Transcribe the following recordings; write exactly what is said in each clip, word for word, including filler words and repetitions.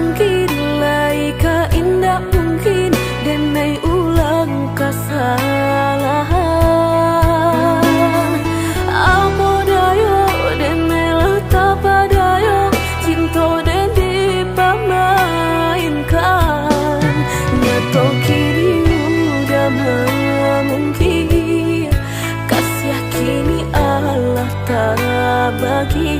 Mungkin lai ka indak mungkin, denai ulang kasalahan. Apo dayo, denai lah tapadayo, cinto den dipamainkan. Nyato kini udah mamungkir, kasiah kini alah tabagi.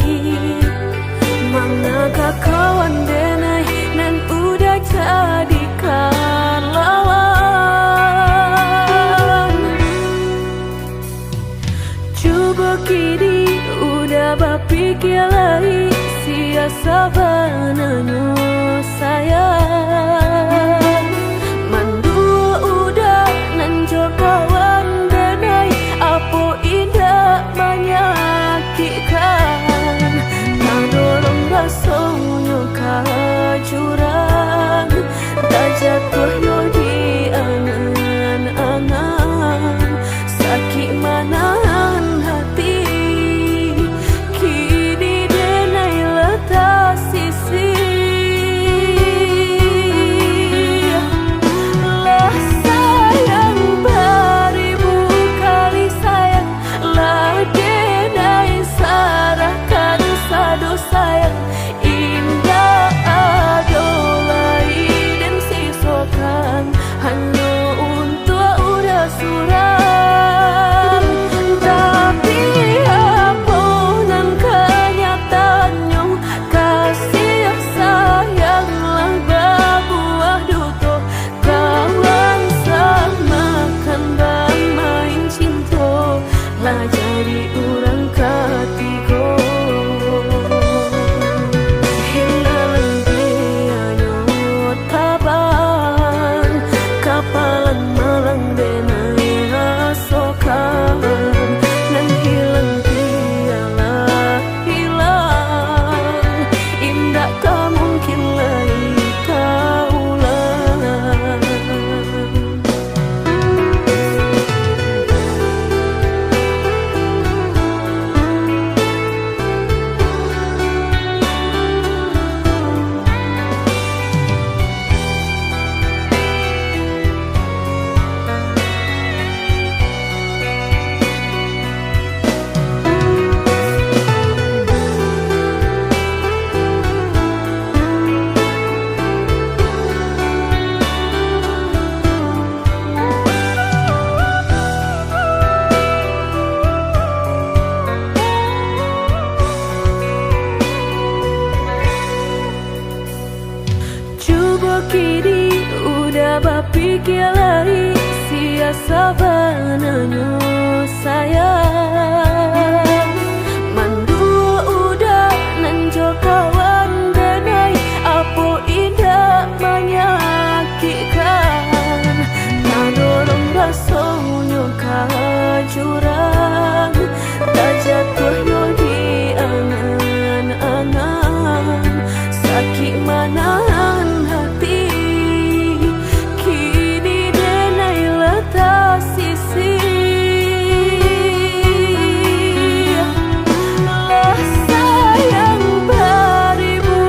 Mana ka kawan denai nan udah jadikan lawan? Cubo kini udah bapikia lai, sia sabananyo sayang. Manduo udah nan jo kawan denai, apo indak manyakikkan? Tadorong rasonyo ka jurang, tajatuah yo di angan-angan. Sakik manahan hati, kini denai lah tasisih. Lah sayang baribu kali sayang, lah denai sarahkan sado sayang. Indak ado lai den sisokan, hanyo untuak urang surang. Tapi, apo nan kanyataannyo, kasih sayang lah babuah duto. Kawan samakan bamain cinto, lah jadi urang katigo. Hilang pianyo taban, kapalan malang denai rasokan. Nan hilang pian lah hilang, indak ka mungkin lai ka ulang. Cubo kini udah bapikia lai, sia sabananyo sayang. Manduo udah nan jo kawan denai, apo indak manyakikkan? Tadorong rasonyo ka jurang, tajatuah yo di angan-angan. Sakik manahan hati, kini denai lah tasisih. Lah sayang baribu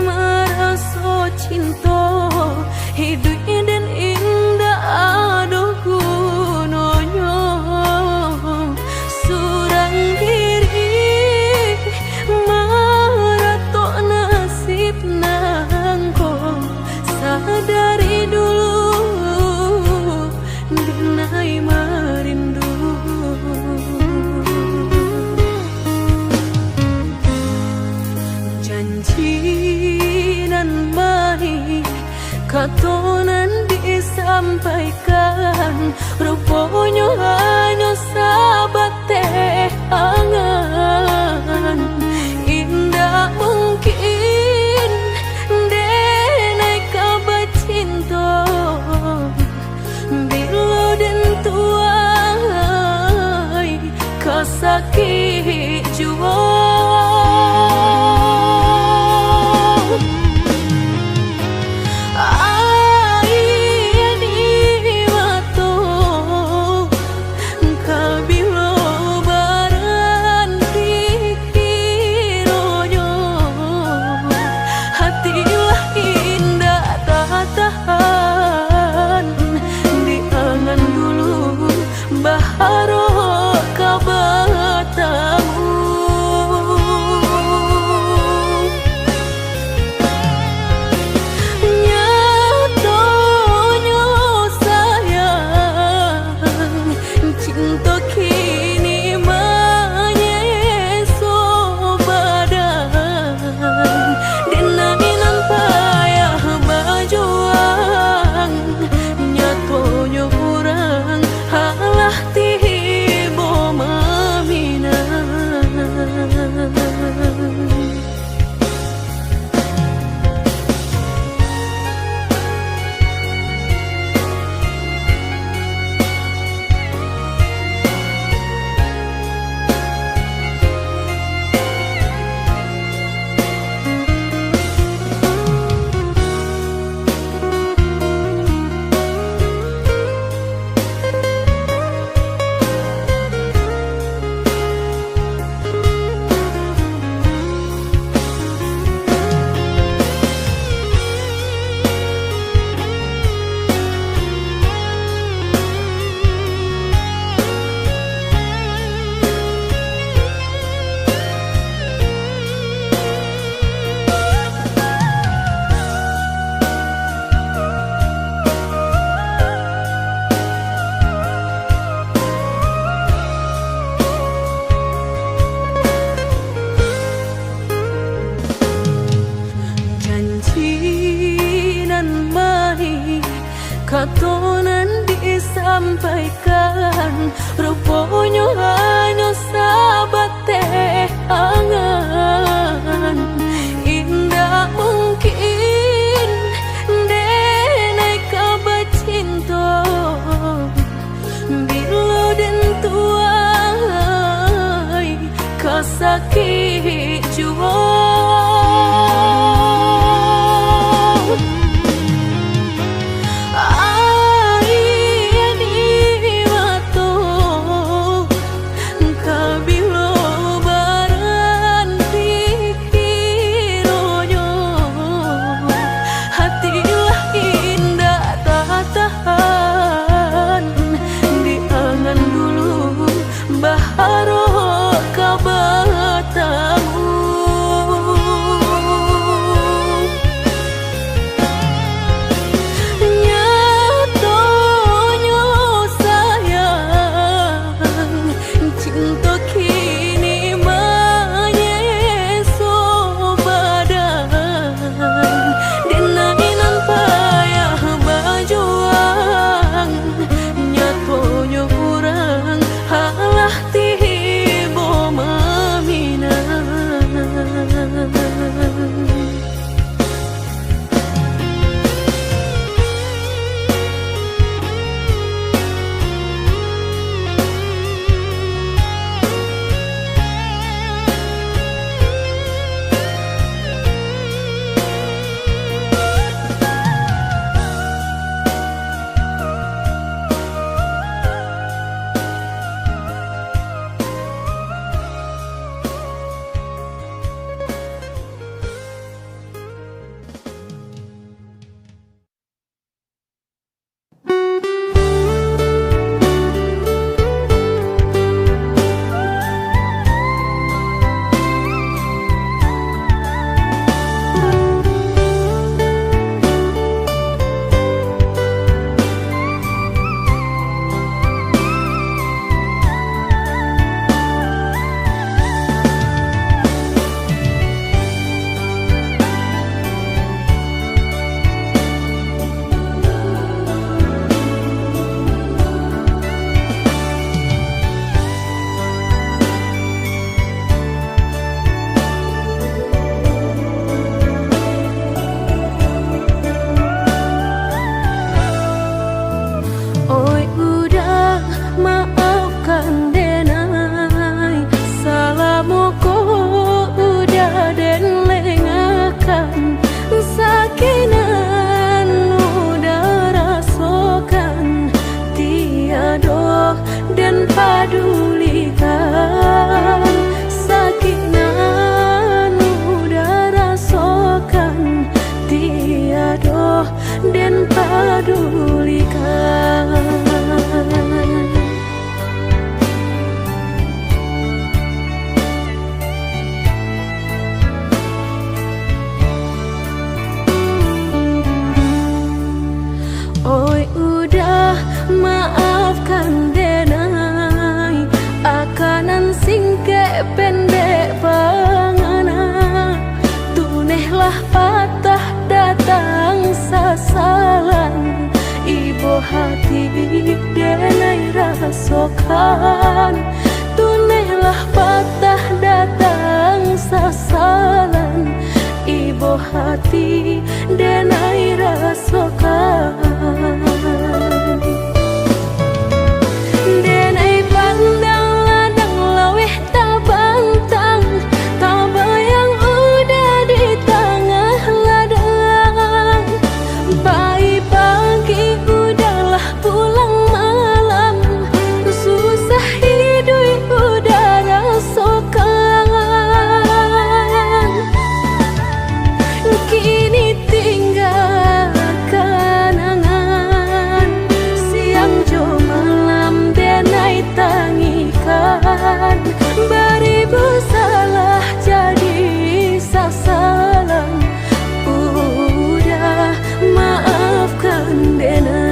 Maraso cinto, hiduik den indak ado gunonyo. Surang diri maratok nasib nangko, sadari dulu denai marindu. Janji nan maih, kato nan disampaikan, ruponyo hanyo sabateh angan. Indak mungkin denai ka bacinto, bilo den tuai ka sakik juo. Aia di mato, ka bilo baranti kironyo, hati lah indak tatahan di angan dulu, baharok ka batamu. Nyatonyo sayang, cinto kini manyeso badan. Denai nan payah bajuang, nyatonyo urang alah tibo maminang. Janji nan maih, kato nan disampaikan, ruponyo hanyo sabateh angan. Indak mungkin denai ka bacinto, bilo den tuai ka sakik juo. Aia di mato, ka bilo baranti ati denai rasokan. Denai pandang ladang laweh tabantang, tabayang udah di tangah ladang. Pai pagi udahlah pulang malam, susah iduik udah rasokan. Kini tinggal kanangan, siang jo malam denai tangikan. Baribu salah jadi sasalan, udah maafkan denai.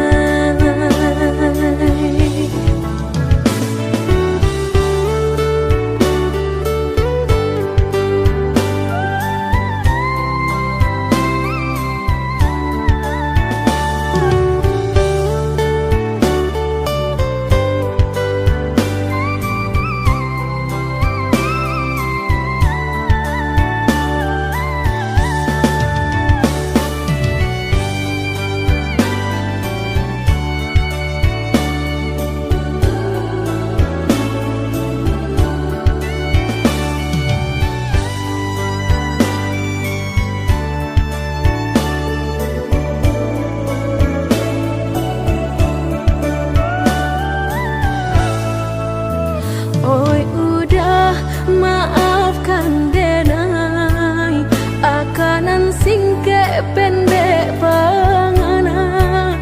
Oi, udah maafkan denai, akanan singkek pendek pangana.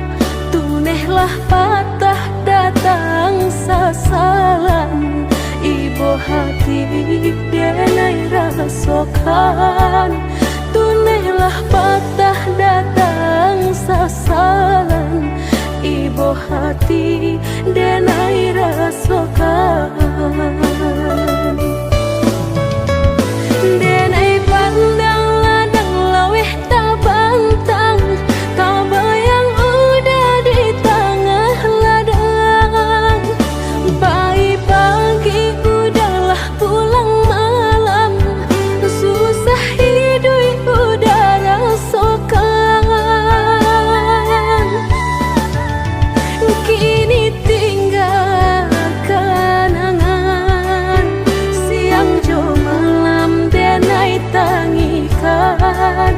Tunehlah patah datang sasalan, ibo hati denai rasokan. Tunehlah patah datang sasalan, ibo hati denai rasokan. Denai pandang ladang laweh tabantang, tabayang udah di tangah ladang. Pai pagi udahlah pulang malam, susah iduik udah rasokan. Kini tinggal kanangan, siang jo malam denai tangikan.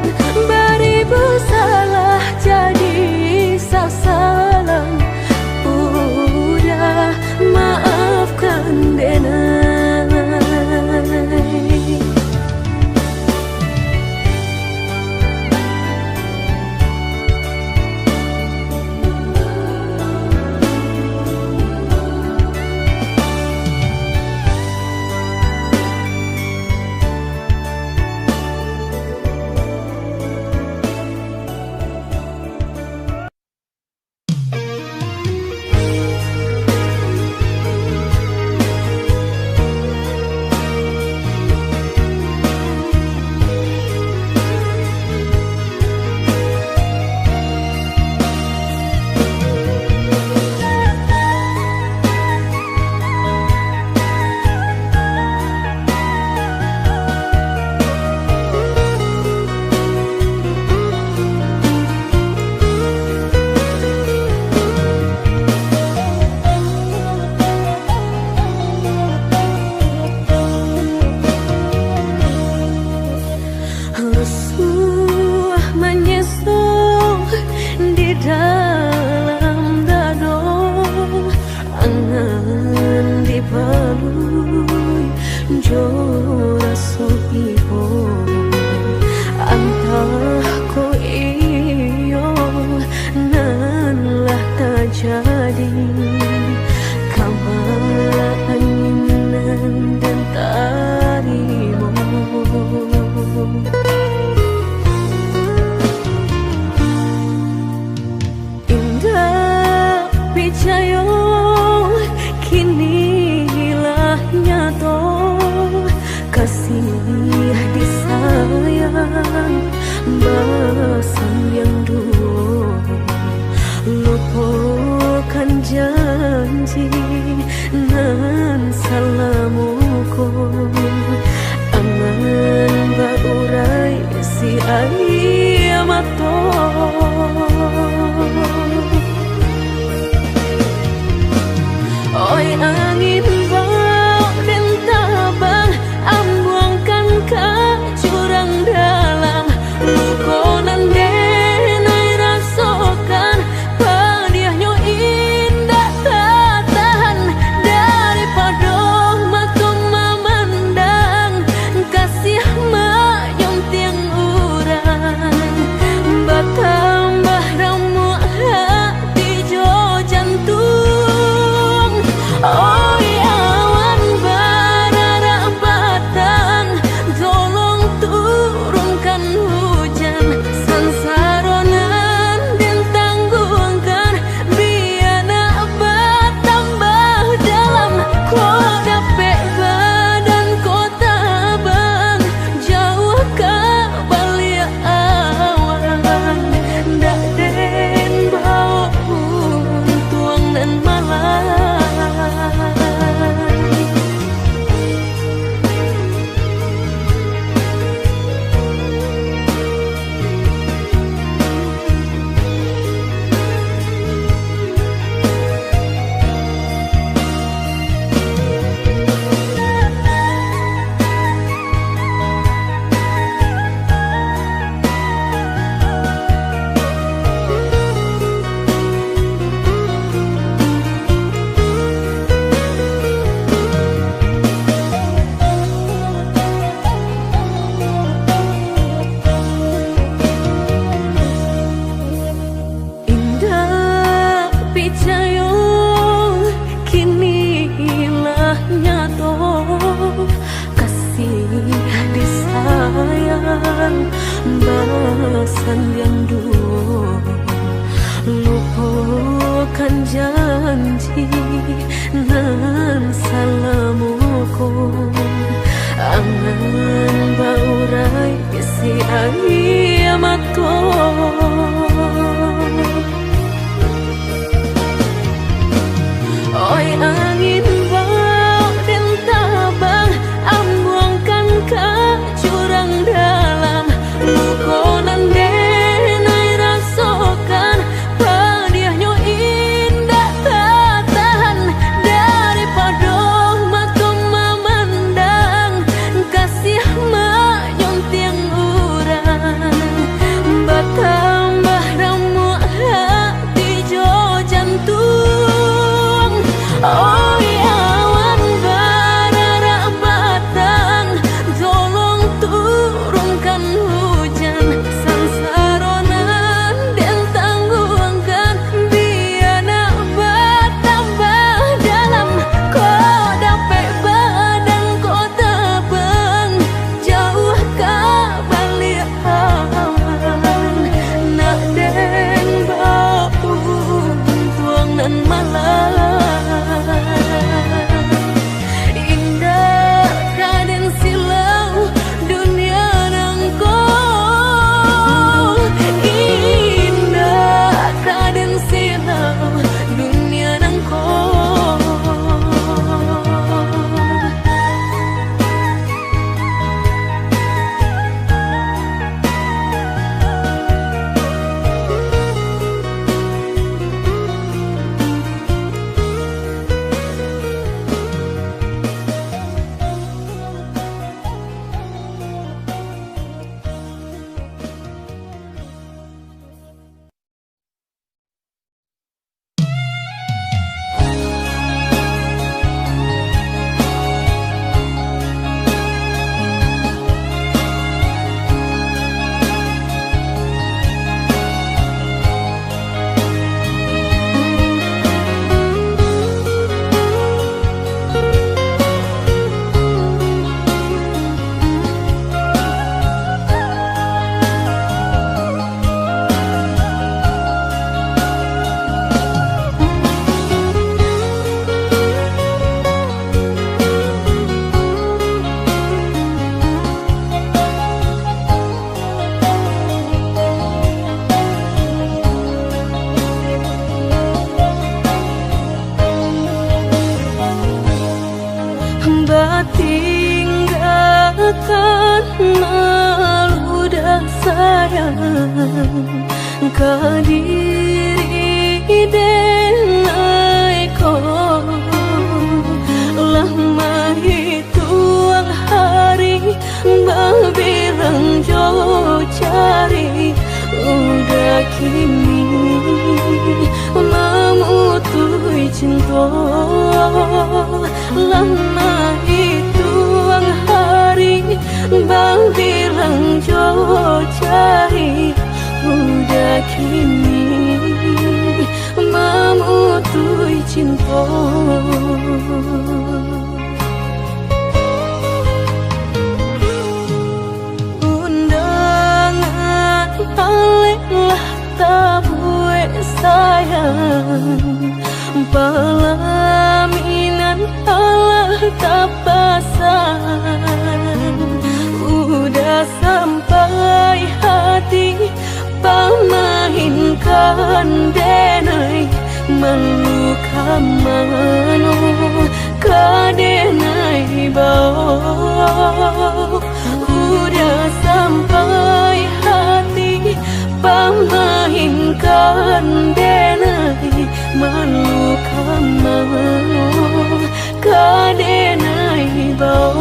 Baribu salah jadi sasalan, udah maafkan denai. Rusuah manyeso di dalam dado, angan dipalui jo raso ibo. Antah ko iyo nan lah tajadi, kaba angin nan den tarimo. Indak picayo, kini lah nyato, kasih disayang basayang duo. Lupokan janji nan salamo ko, angan baurai si aia. Oi angin, baok den tabang, ambuangkan ka jurang dalam. Luko nan den ai rasokan, padiahnyo indak tatahan. Daripado mato mamandang, kasih manyuntiang urang, batambah ramuak hati jo jantuang. Oi awan bararak batang, tolong turunkan hujan. Sansaro nan den tangguangkan, bia nak batambah dalam. Kok dapek badan ko tabang, jauah ka baliak awan, ndak den baok untuang nan malang. Indak picayo, kini lah nyato. Kasih disayang basandiang duo, lupokan janji nan salamo ko. Angan baurai isi aia mato. Oi angin, baok den tabang, ambuangkan ka jurang dalam. Luko nan den Ka diri denai ko, lah mahituang hari, babilang jo jari, udah kini mamutuih cinta. Lah mahituang hari, babilang jo jari, udah kini mamutuih cinta. Undangan alek lah tabuek sayang, palaminan alah tapasang. Udah sampai hati pamainkan denai, malu ka mano ka denai bao. Udah sampai hati pamainkan denai, malu ka mano ka denai bao.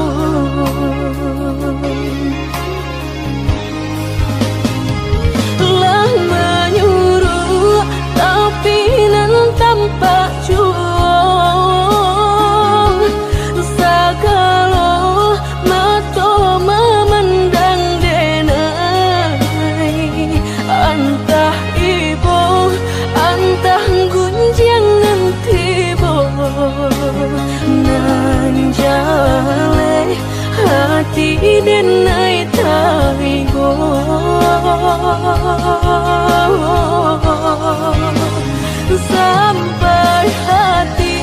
Lah manyuruak, tapi nan tampak juo, sagalo mato mamandang denai. Antah ibo, antah gunjiang nan tibo, nan jaleh hati denai taibo. Sampai hati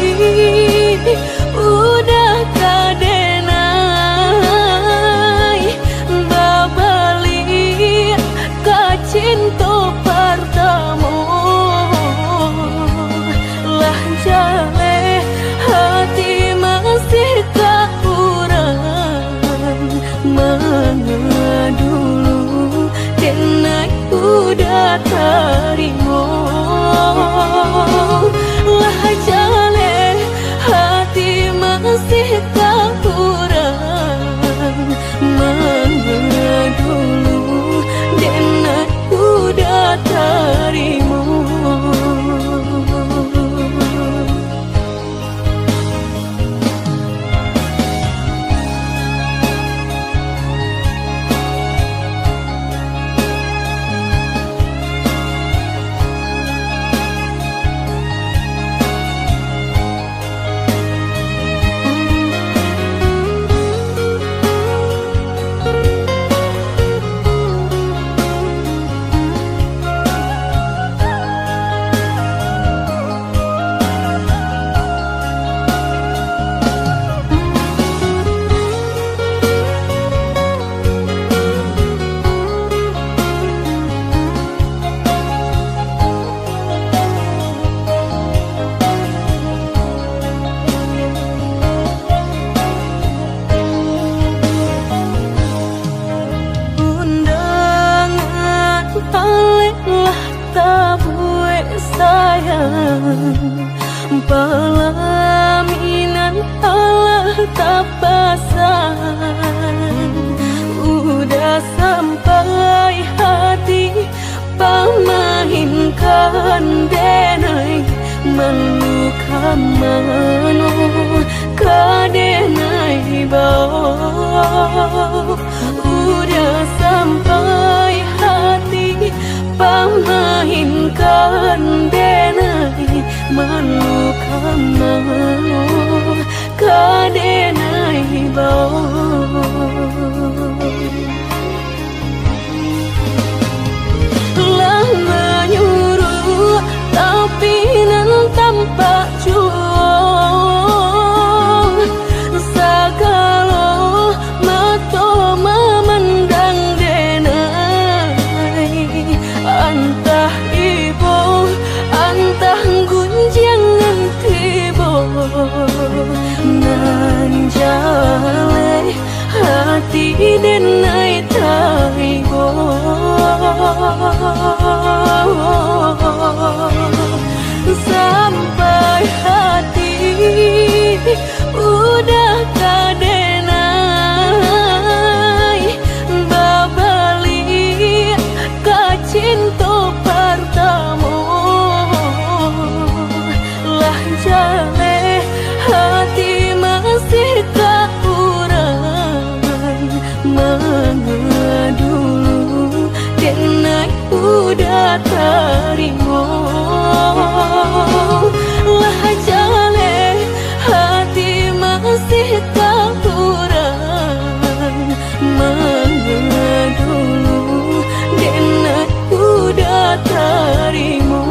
udah ka denai babaliak ka cinto partamo. Lah jaleh hati masih ka urang, manga dulu denai udah tarimo. Lah jaleh hati masih ka urang, manga dulu denai udah tarimo. Undangan alek lah tabuek sayang, palaminan alah tapasang. Udah sampai hati pamainkan denai, malu ka mano ka denai bao. Udah sampai hati pamainkan denai, malu ka mano ka denai bao. Lah manyuruak, tapi nan tampak juo, sagalo mato mamandang denai. Antah ibo, antah gunjiang nan tibo, nan jaleh hati denai taibo. tarimo. Lah jaleh hati masih takurang, manga dulu den uda tarimo.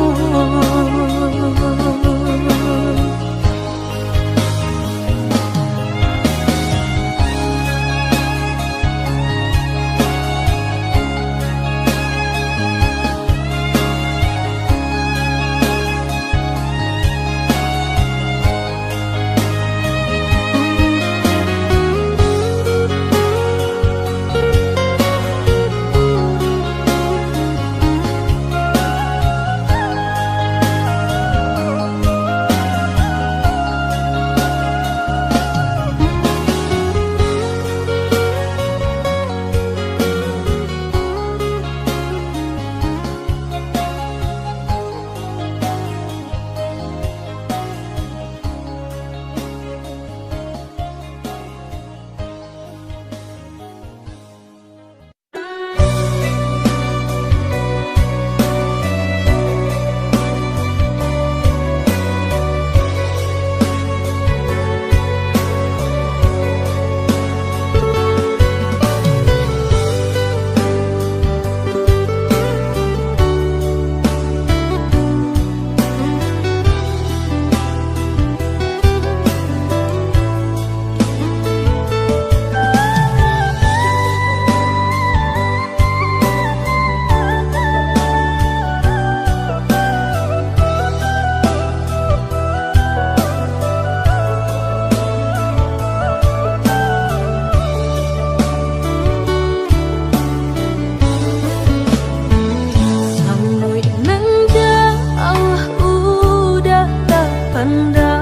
Saluik nan jauah udah tapandang,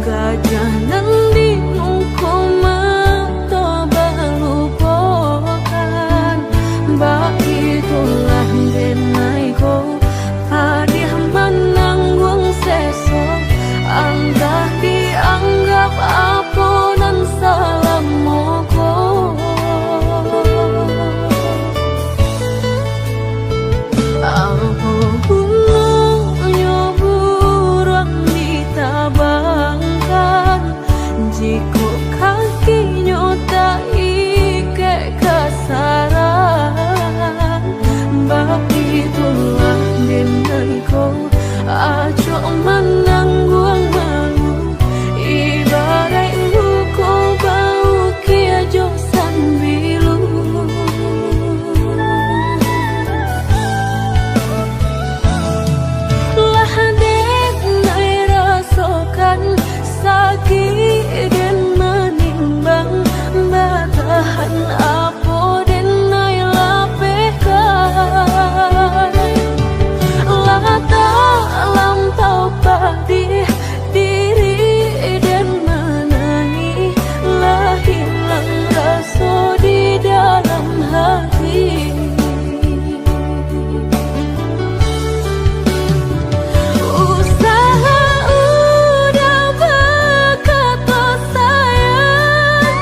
gajah nan di muko mato balupokan. Baitulah denai ko, padiah manangguang seso, antah dianggap apo nan salamo ko. Apo gunonyo buruang ditabangkan, jikok kakinyo taikek ka sarang? Baitulah denai ko, acok manangguang malu, ibaraik muko baukia jo sambilu. Lah denai rasokan sakik den manimbang, batahan apo denai lapehkan. Lah talampau padiah diri den manangih, lah hilang raso di dalam hati. Usaha udah bakato sayang,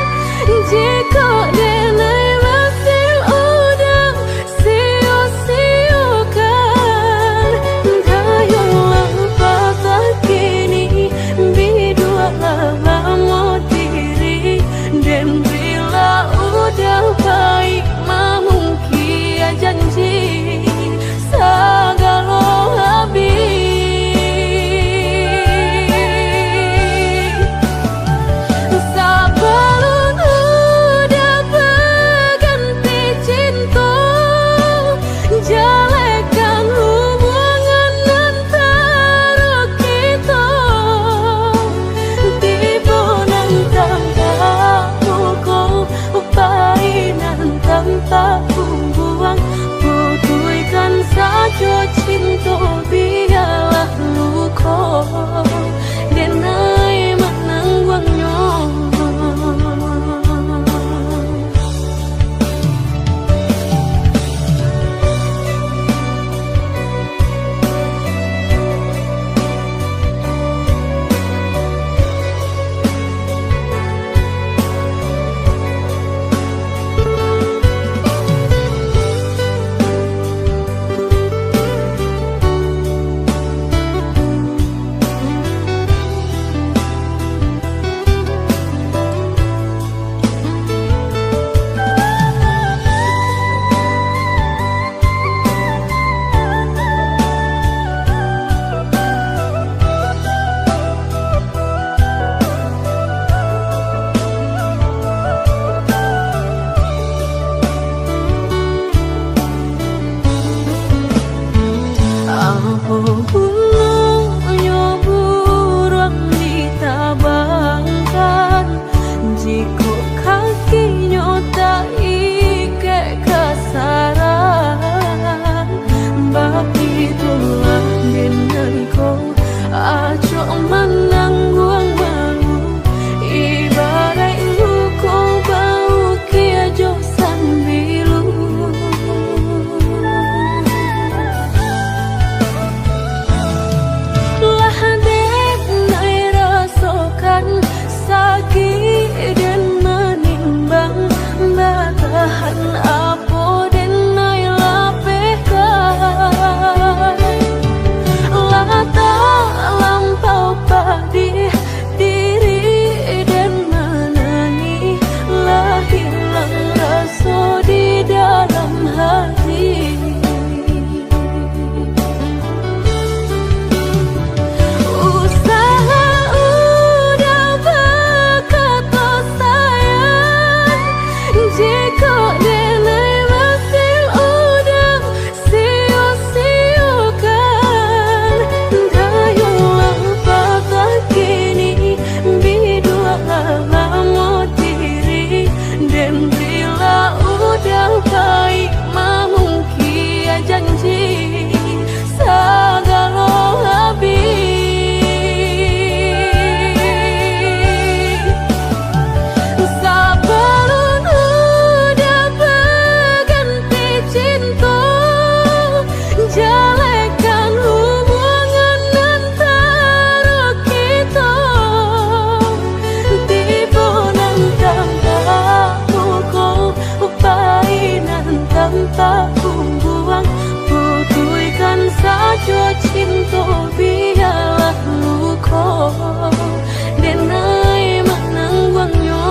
jikok denai masih udah sio-siokan. Dayolah patah kini, bidualah bamo diri, den bila udah baik mamungkia janji, sagalo habih. Sabalun udah baganti cinto, jalehkan hubungan antaro kito. Tibo nan tampak muko, pai nan tampak pungguang, putuihkan sajo cinto, bialah luko denai manangguangnyo. janji sagalo abih. Sabalun udah baganti cinto, jalehkan hubungan antaro kito. Tibo nan tampek pukul, pai nan tampek bumbuang, putuihkan sajo cinto, bialah luko denai manangguangnyo.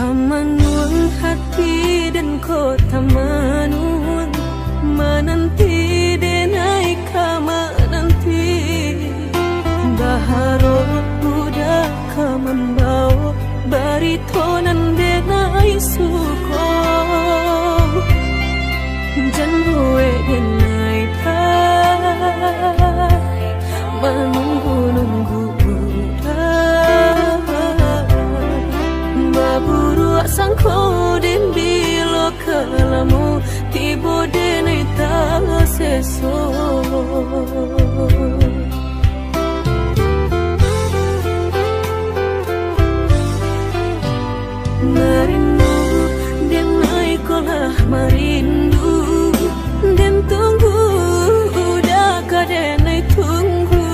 Tamanuang hati den ko tamanuang, mananti denai ka mananti, baharap udah ka mambawo barito nan denai suko. Jan buek denai pai manunggu-nunggu udah, baburuak sangko den bilo ka lamo, tibo denai taseso. Marindu, denai ko lah marindu, den tunggu udah ka denai tunggu.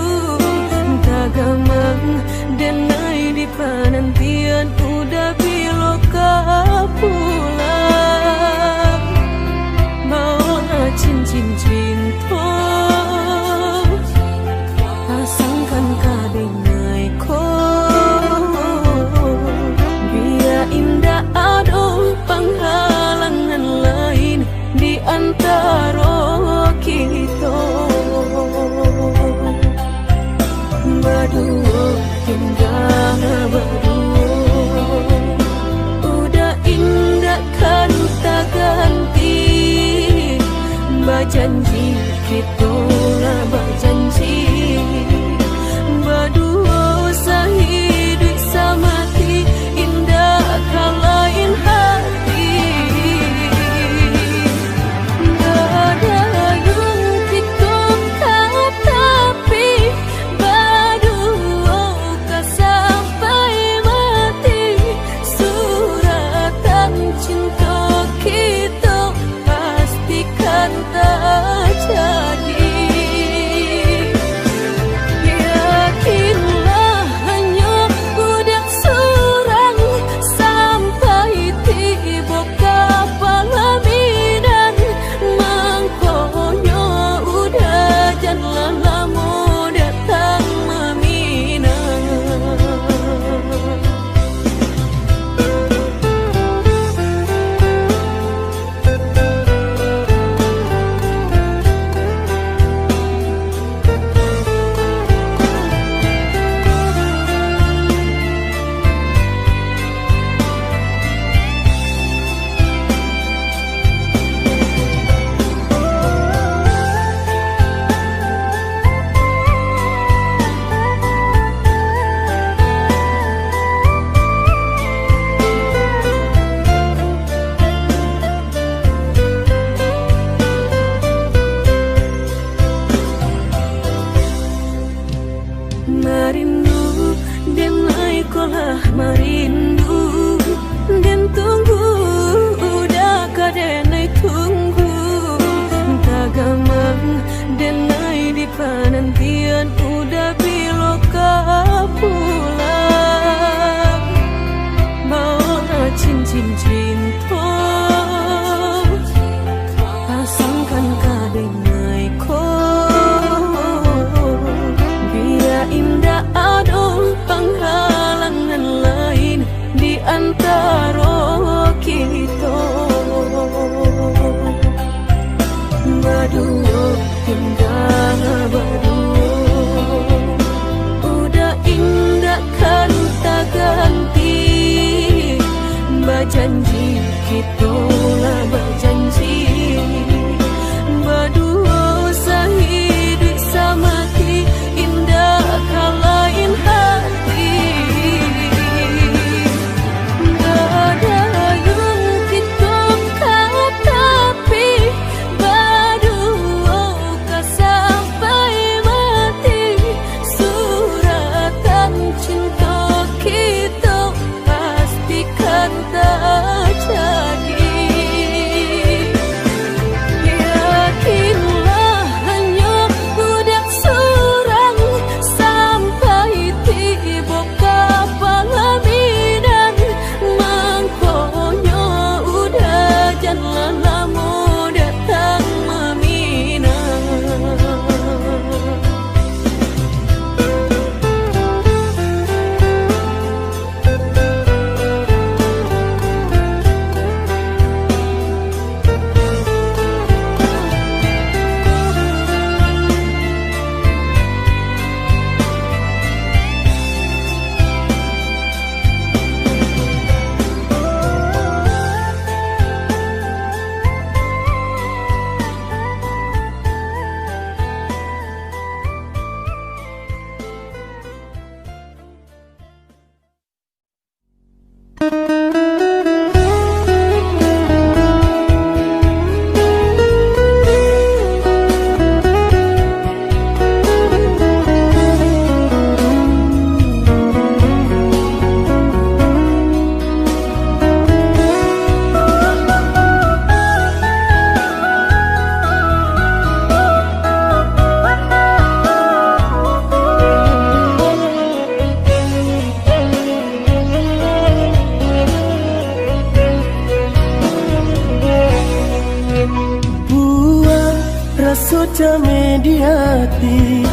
Marindu, den tunggu, uda ka denai tunggu. Tagaman denai di panantian, uda bilo ka pulang. Baolah cincin cinto, pasangkan ka denai ko. Bia indak ado panghalangan lain di antaro kito. Baduo, tingga baduo, uda indak kan taganti. Bajanji, kito lah bajanji. Baduo sahiduik samati, indak ka lain hati. Badayun kito ka tapi, baduo ka sampai mati. Suratan cinto kito pastikan tajadi. Yakinlah, hanyo uda surang sampai tibo ka palaminan. Mangkonyo uda janlah lamo datang maminang. Buah raso cameh di ati,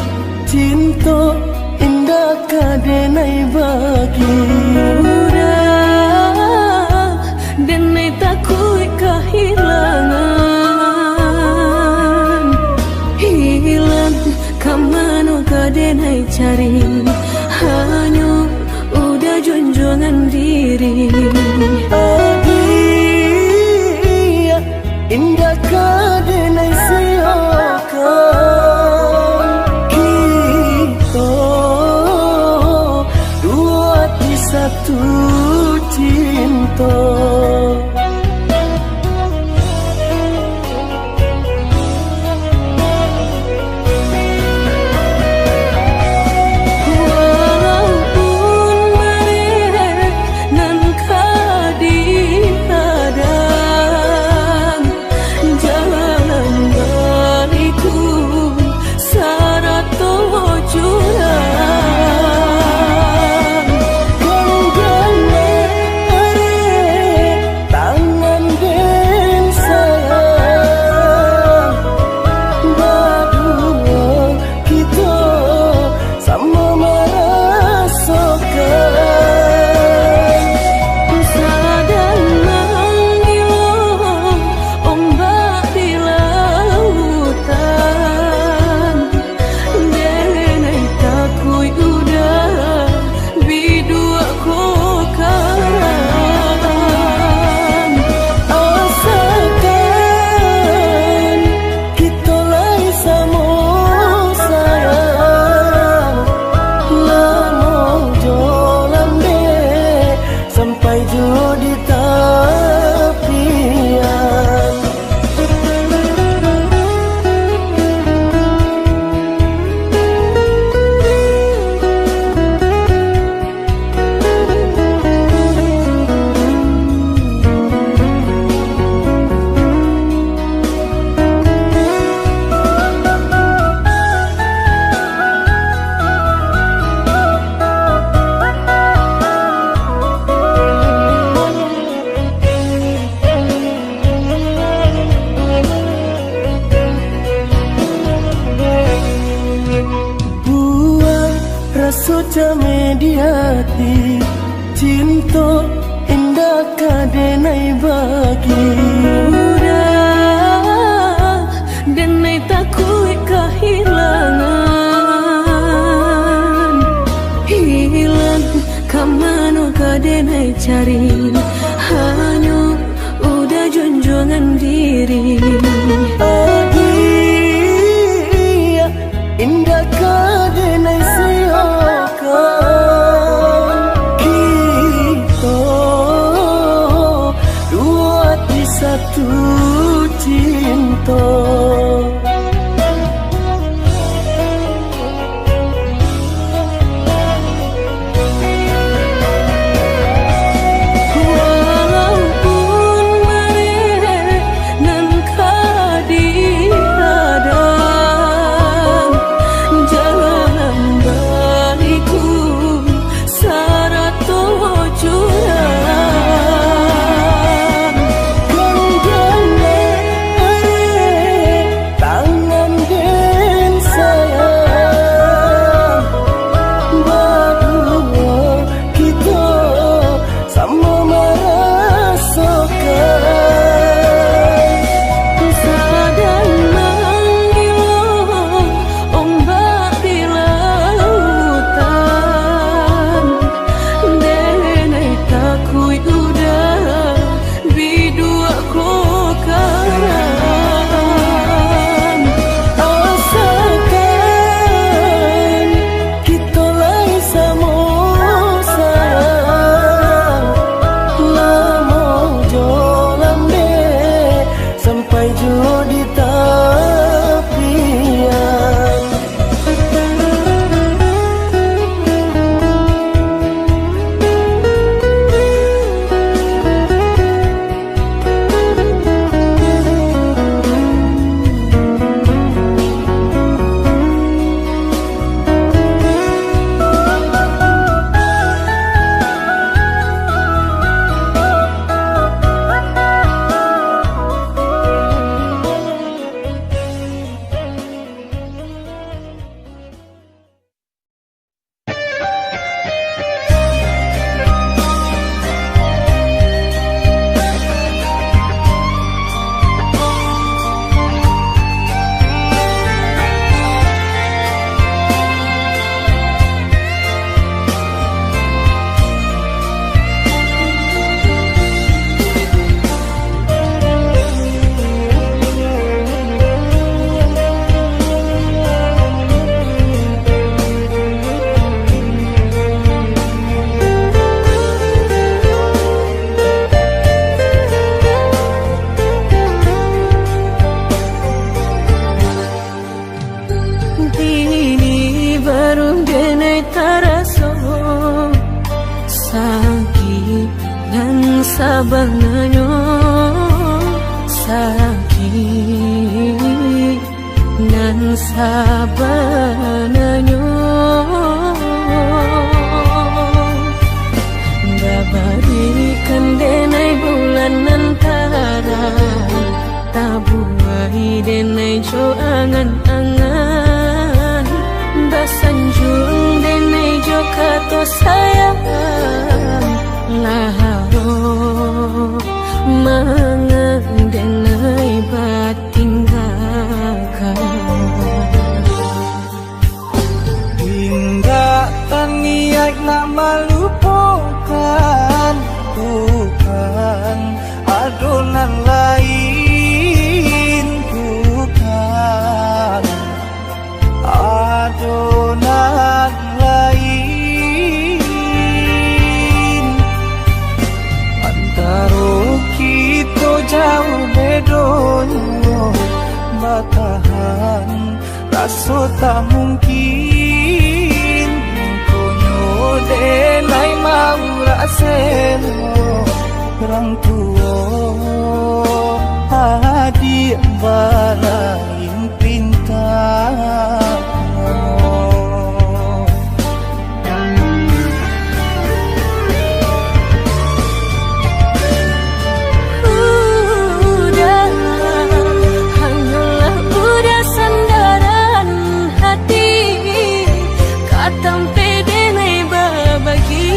cinto indak ka denai bagi. Uda, denai takuik kahilangan. Hilang ka mano ka denai cari, hanyo uda junjuangan diri. Agiah indak ka denai siokan, kito duo ati satu cinto. Walaupun barek nan ka dihadang, jalan baliku sarato jurang. Gangganyo arek tangan den sayang, baduo kito samo marasokan. Sadang manggilo ombak di lautan, denai takuik uda biduak ko karam. Asakan kito lai samo sayang, lamo jo lambek, sampai jo di tapian. Kito indak ka denai bagi. Udah, denai takuik kahilangan. Hilang ka mano ka denai cari? Hanyo Udah junjuangan diri. Adiak, indak ka denai siokan. Kito duo ati satu cinto. Walaupun barek nan ka dihadang, jalan baliku sarato jurang. Gandang erat tangan den sayang, baduo kito samo marasokan. Sadang manggilo ombak di lautan, denai takuik udah biduak ko karam. Asakan kito lai samo sayang, lamo jo lambek sampai juo di tapian. Kini baru denai taraso sakik nan sabananyo, sakik nan sabananyo. Babarikan denai bulan nan tarang, tabuai denai jo angan-angan, basanjuang denai jo kato sayang. Lah aro mangan denai batinggakan. Indak taniaik nak malupokan, bukan, ado nan lain, bukan, ado nan lain. Antaro kito jauh bedonyo, batahan raso tak mungkin, konyo denai maurak selo, urang tuo adiak balain pinta. Udah, hanyolah udah sandaran hati, ka tampek denai babagi.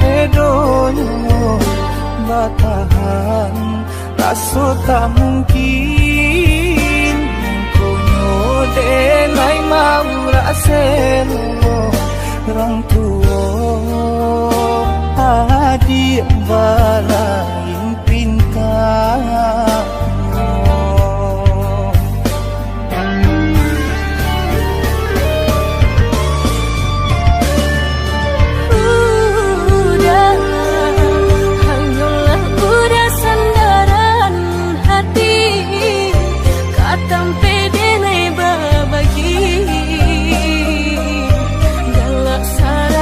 Bedonyo batahan, raso tak mungkin. Mangkonyo dek lai maurak selo, urang tuo adiak balain pintanyo. Udah, hanyolah udah sandaran hati, ka tampek denai babagi. Galak sara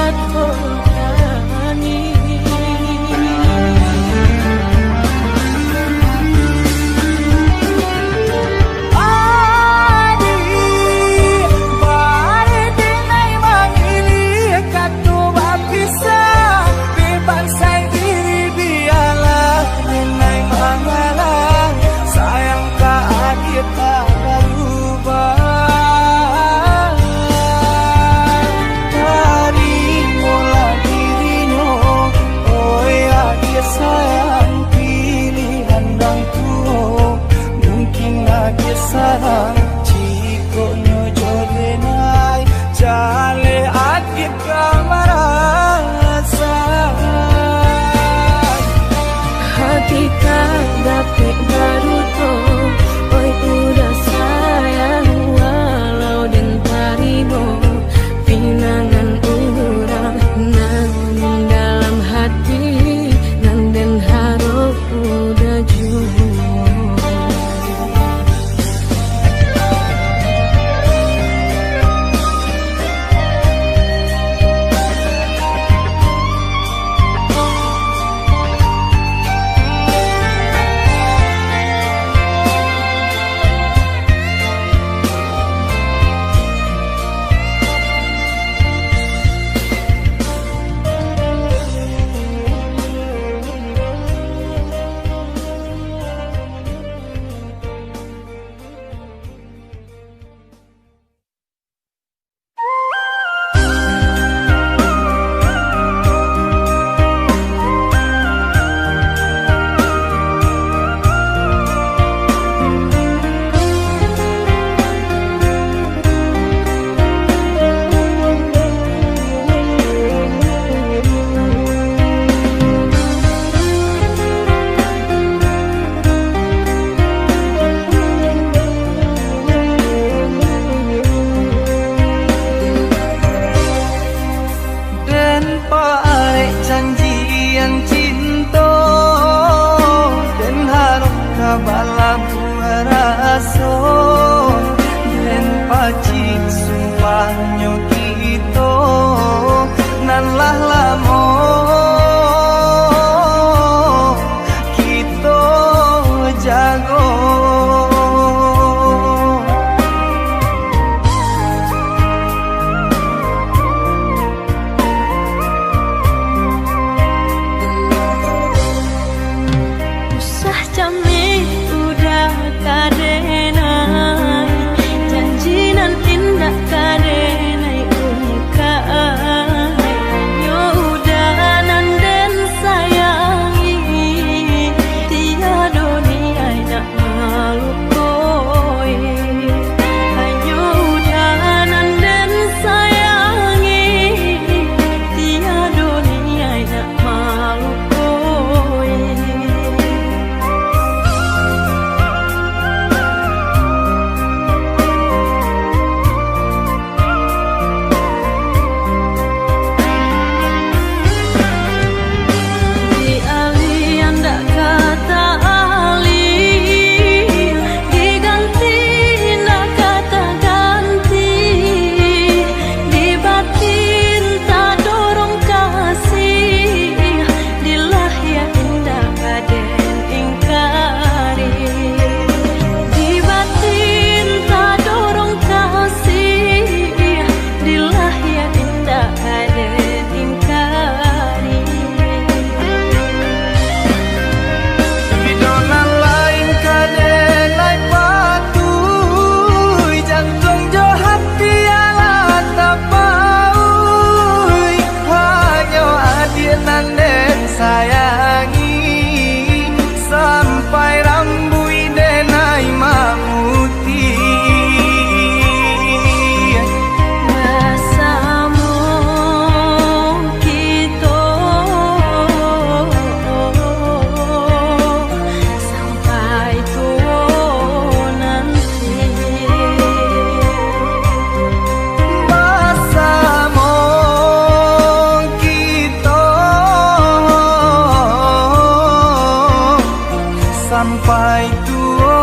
Sampai tuo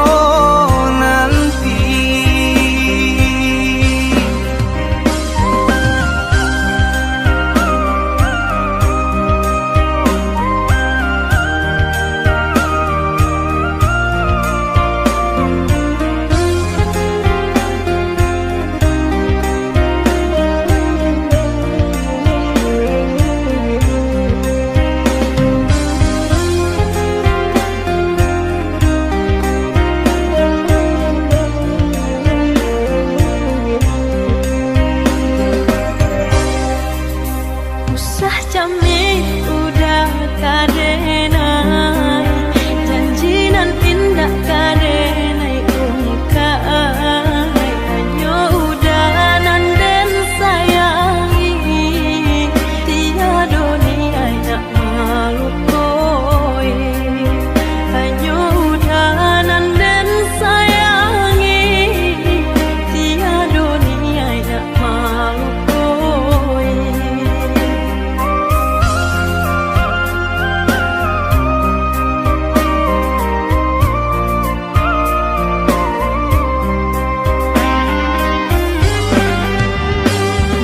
nanti. Usah cameh udah ka denai, janji nan indak ka denai ungkai. Hanyo udah nan den sayangi, tiado niaik nak malukoi. Hanyo udah nan den sayangi, tiado niaik nak malukoi.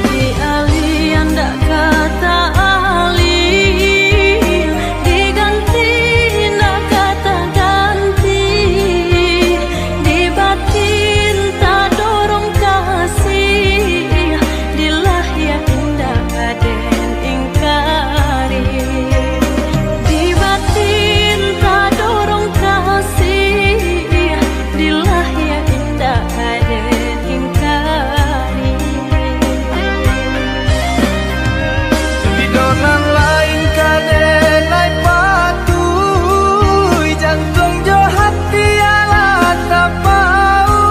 Di alih indak ka ta-alih, diganti indak ka taganti, di batin tadorong kasih, di lahia indak ka den ingkari. Di batin tadorong kasih, di lahia indak ka den ingkari. Ido nan lain ka den lai patuih, jantuang jo hati alah tapauih.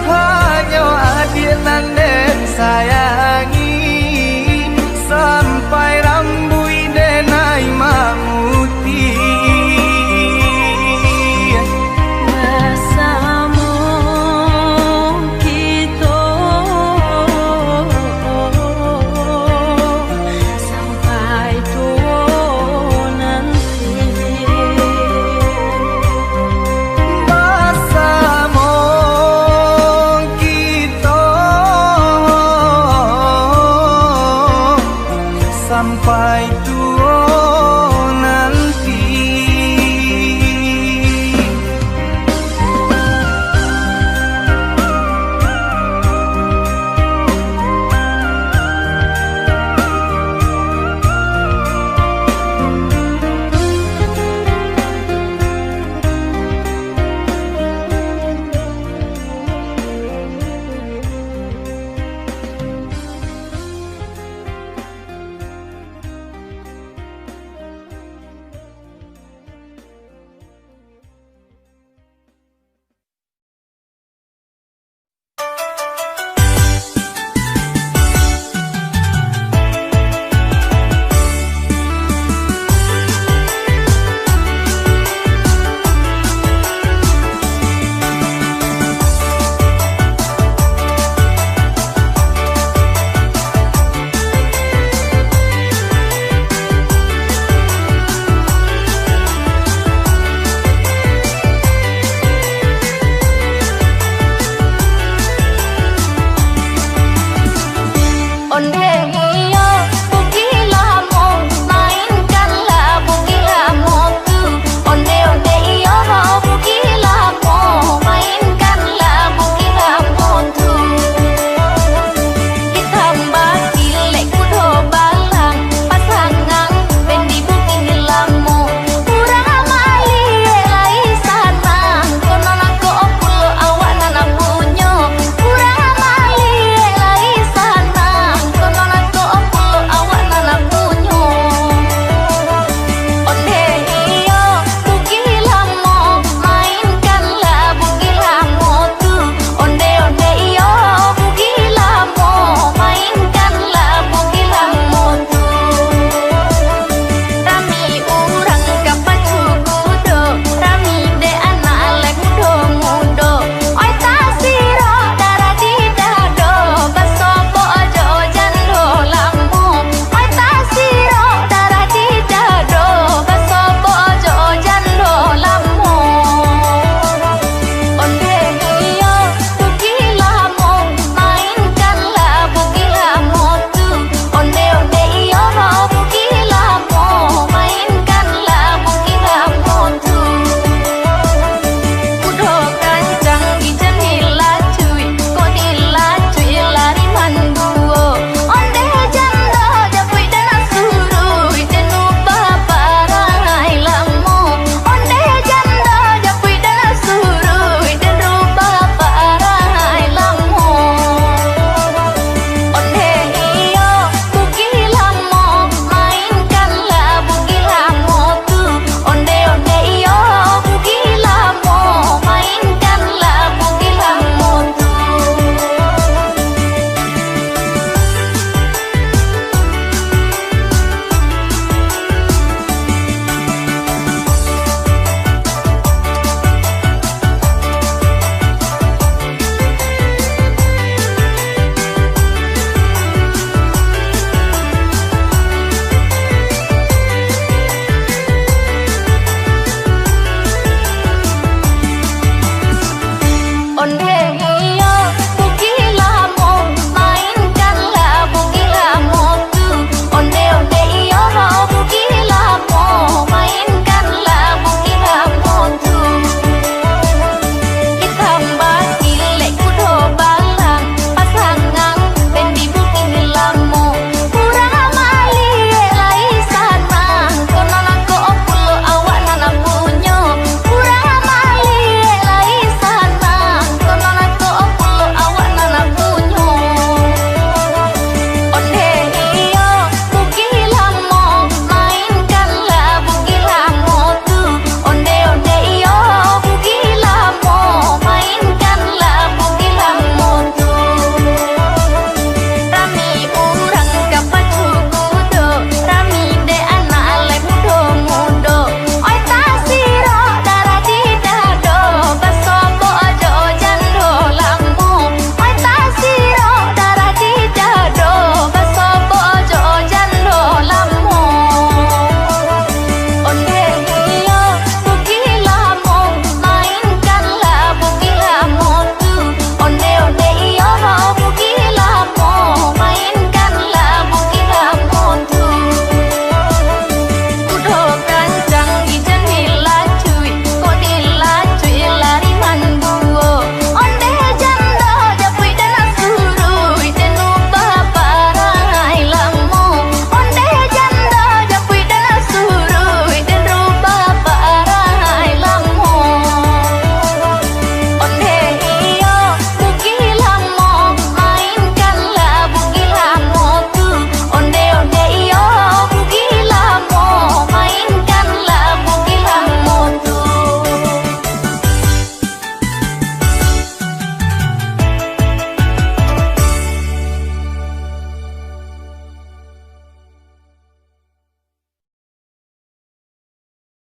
Hanyo adiak nan den sayangi, sampai rambuik den ai mamutiah. Basamo kito sampai tuo nanti. Basamo kito sampai tuo